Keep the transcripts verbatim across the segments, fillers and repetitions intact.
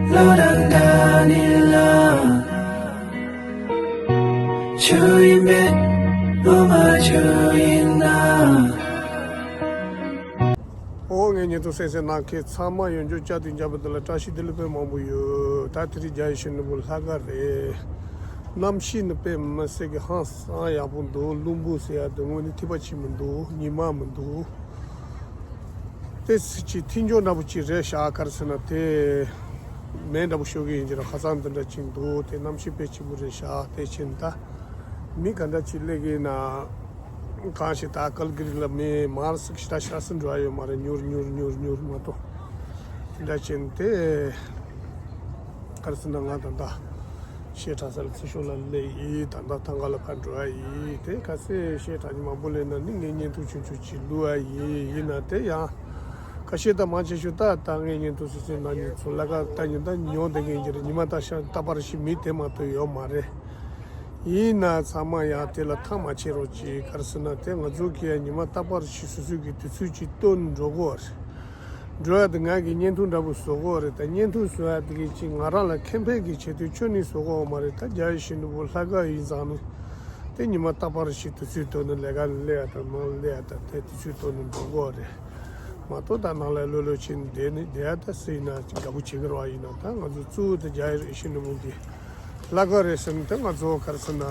བློ་རང་འདྲ་ནི་ལ། ཆུ་ཡིན་པས་བློ་མ་ཆུ་ཡིན་ན། ཨོ་ངའི་ཉན་ཐོས་སེམས་ཅན་ནང་ཁྱེད་ཚང་མ་ཡོང་རྒྱུ་བཅའ་དུས་འཇམ་པོ་འདི་ལ་བཀྲ་ཤིས་བདེ་ལེགས་དཔེ་མང་པོ་ཡོད། ད་དེ་རིང་རྒྱ་ཡི་ཤིང་ནོར་བུ་ལྷ་ཁང་རེད། གནམ་གཤིས་ནི་དཔེ་མི་སྲིད་གི་ཧང་སང་ཡག་པོ་འདུག་རླུང་བུ་ཟེར་ཡ་དེ་ངོས་ནས་ཐིགས་པ་ཅིག་མི་འདུག་ཉི་མ་མི་འདུག་དེ་ཚོ་ཅིག་ཐིག་མཆོག་འདྲ་པོ་ཅིག་རེད་ཤག་ག་རེ་ཟེར་ན་དེ་མེ་འདྲ་པོ་ཤོར་གི་ཡིན་གྱི་རེད། ཧ་ཅང་འདི་འདྲ་ཅིག་འདུག་དེ་གནམ་གཤིས་དཔེ་སྐྱིད་པོ་རེད་ཤག་དེ་ཕྱིན་ད་མི་ག་འདྲ་ཅིག་སླེབས་ཀྱི་ཡིན་ན། གང་ཞིག་ད་ཀལ་གི་རི་ལ་མི་མང་རུ་ཞིག་ད་ཤར་སུ་འགྲོ་ཡ་ཡོད་མ་རེད། མྱུར་མྱུར་མྱུར་མྱུར་མ་གཏོགས། དེ་འདྲ་བྱས་ནས་དེ་ག་རེ་ཟེར་ན་ང་ད་ལྟ་བཤད་གྲྭ་ས་ལ་ཚེ་ཤོག་ལ་སླེབས་ཡིན། ད་ལྟ་ཐང་ག་ལ་ཕར་འགྲོ་ཡ་ཡིན། དེ་ག་ཚོད་བཤད་གྲྭ་ཉི་མ་མང་པོ་སླེབས་ན་ནི་ངའི་བརྙན་ཐུང་ཆུང་ཆུང་ཅིག་བླུག་ཡ་ཡིན། ཡིན་ན་དེ་ཡང་ཁ་ཤས་ད་མང་ཆེ་ཤོས་ད་ད་ངའི་བརྙན་ཐུང་སོ་སོའི་ནང་ཉིད་ཚོ་ལ་ག་ད་ཉིན་ད་ཉོན་བསྡད་མཁན་གྱི་རེད། ཉི་མ་ད་ཤ་རྟག་པར་ཞིག་མི་དེ་མ་གཏོགས་ཡོད་མ་རེད། ཡིན་ན་ཚང་མ་ཡང་དེ་ལ་ཐག་མ་ཆད་རོགས་གྱིས། ག་རེ་ཟེར་ན་དེ་ང་ཚོ་གི་ཡང་ཉི་མ་རྟག་པར་ཞིག་སོ་སོའི་གི་དུས་ཚོད་ཅིག་བཏོན་འགྲོ་དགོས་རེད། འགྲོ་ཡ་དེ་ང་གི་བརྙན་ཐུང་འདྲ་པོ་བཟོ་དགོས་རེད། ད་བརྙན་ཐུང་བཟོ་ཡ་དེ་གི་ཅིག་ང་རང་ལ་ཁེ་ཕན་གི་ཆེད་དུ་ཁྱོན་ནས་བཟོ་དགོས་མ་རེད། ད་རྒྱ་ཡི་ཤིང་ནོར་བུ་ལྷ་ཁང་ཡིན་ཙང་ནི་དེ་ཉི་མ་རྟག་པར་ཞིག་དུས་ཚོད་བཏོན་ནས་ལས་ཀ་ལས་ཡ་དང་ནང་ལས་ཡ་དང་དེ་དུས་ཚོད་བཏོན་ནས་འགྲོ་དགོས་རེད། མ་གཏོགས་ད་ནང་ལ་ལྷོད་ལྷོད་བྱས་ནས་བསྡད་ནས་བསྡད་ཡ་ད་སུ་ཡིན་ན་ཅིག་དགའ་པོ་བྱེད་ཀྱི་རེད་བ། ཡིན་ན་ད་ང་ཚོ་གཙོ་བོ་དེ་རྒྱ་ཡི་ཤིང་ནོར་བུ་གི་ལྷ་ཁང་རེད་ཟེར་ན་དེ་ང་ཚོ་ག་རེ་ཟེར་ན་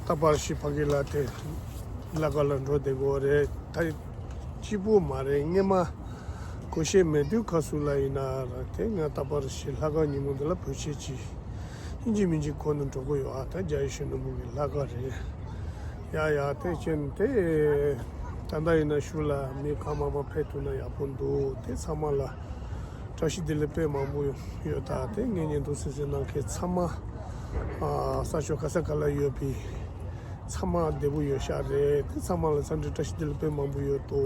རྟག་པར་ཞིག་ཕ་གི་ལ་དེ་ལྷ་ཁང་ལ་འགྲོ་བསྡད་དགོས་རེད། ད་གཅིག་པོ་མ་རེད། སྔས་མ་གོ་ཤེས་མེད་དུས་ཁ་སུ་ལ་ཡིན་ན་ར་དེ་ང་རྟག་པར་ཞིག་ལྷ་ཁང་ཉིན་མོ་འདི་ལ་བོད་ཆས་ཅིག་ཡིན་གཅིག་མིན་གཅིག་གོན་ནས་འགྲོ་གི་ཡོད། ཨ་ད་རྒྱ་ཡི་ཤིང་ནོར་བུ་གི་ལྷ་ཁང་རེད། ཡ་ཡ་དེ་ཕྱིན་དེ་ད་ལྟ་ཡིན་ན་ཤུལ་ལ་མི་གང་མང་མང་ཕེབས་ཐུབ་ན་ཡག་པོ་འདུག་དེ་ཚང་མ་ལ་བཀྲ་ཤིས་བདེ་ལེགས་དཔེ་མང་པོ་ཡོད། ད་དེ་ངའི་བརྙན་ཐུང་གཟིགས་གཟིགས་གནང་མཁན་ཚང་མ་ཨ་ས་ཕྱོགས་ག་ས་ག་ལ་ཡོད་པའི་ཚང་མ་བདེ་པོ་ཡོད་ཤག་རེད། དེ་ཚང་མ་ལ་འཚམས་འདྲི་བཀྲ་ཤིས་བདེ་ལེགས་དཔེ་མང་པོ་ཡོད་དོ།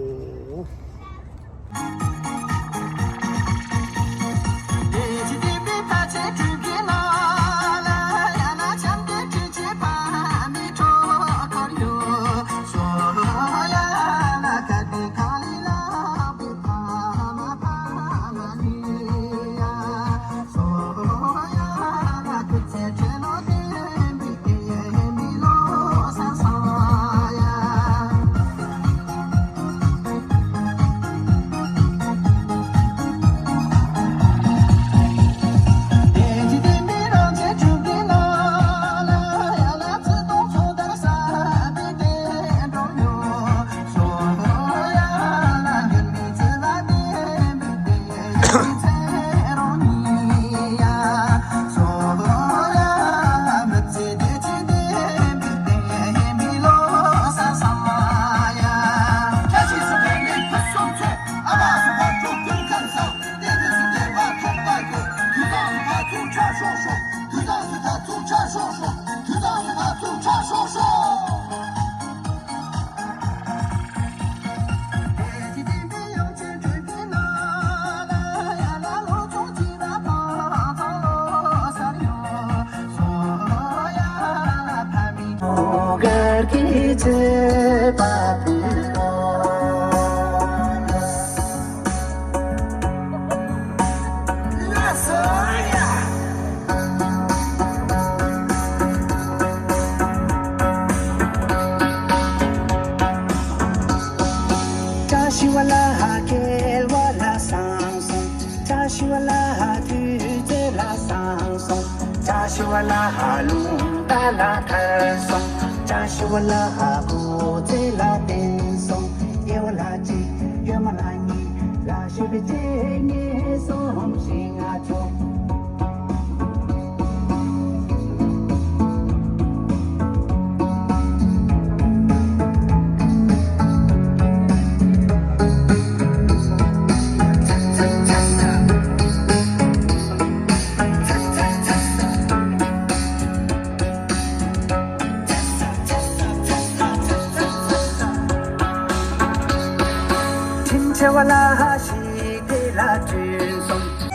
བཀྲ་ཤིས་པ་ལ་སྐྱེལ་བ་ལ་བསང་གསོལ། བཀྲ་ཤིས་པ་ལ་དུས་ཚོད་ལ་བསང་གསོལ། བཀྲ་ཤིས་པ་ལ་རླུང་རྟ་ལ་ཐར་སོང་། བཀྲ་ཤིས་པ་ལ་སྐུ་ཚེ་ལ་བརྟན་སོང་། དགེ་བ་ལ་གཅིག་གཡོན་མ་ལ་གཉིས། ལ་ཤུ་པའི་ཚེ་ངན་སོང་ཞིང་ང་ཚོ། ཁྱིམ་ཆེ་བ་ལ་ཧ་ཤི་དེ་ལ་བྲོས་སོང་།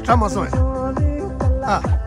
ད་མ་སོང་ཡ། ཨ།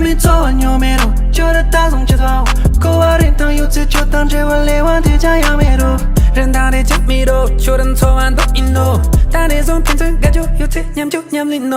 མི་འཚོ་བ་ཉོ་མེད་རུང་ཁྱོད་རང་ད་བཟུང་ཆེ་ཐོག་གོ་བ་རིན་ཐང་ཡོད་ཚེ་ཁྱོད་དང་འབྲེལ་བ་ལས་བ་དེ་ཅང་ཡང་མེད་རུང་རིན་ཐང་རེ་ཅང་མི་རོ་ཁྱོད་རང་འཚོ་བ་འདོད་ཡིན་ནོ། ད་ནས་བཟུང་ཕན་ཚུན་དགའ་སྐྱོ་ཡོད་ཚེ་མཉམ་སྤྱོད་མཉམ་ལེན་ནོ།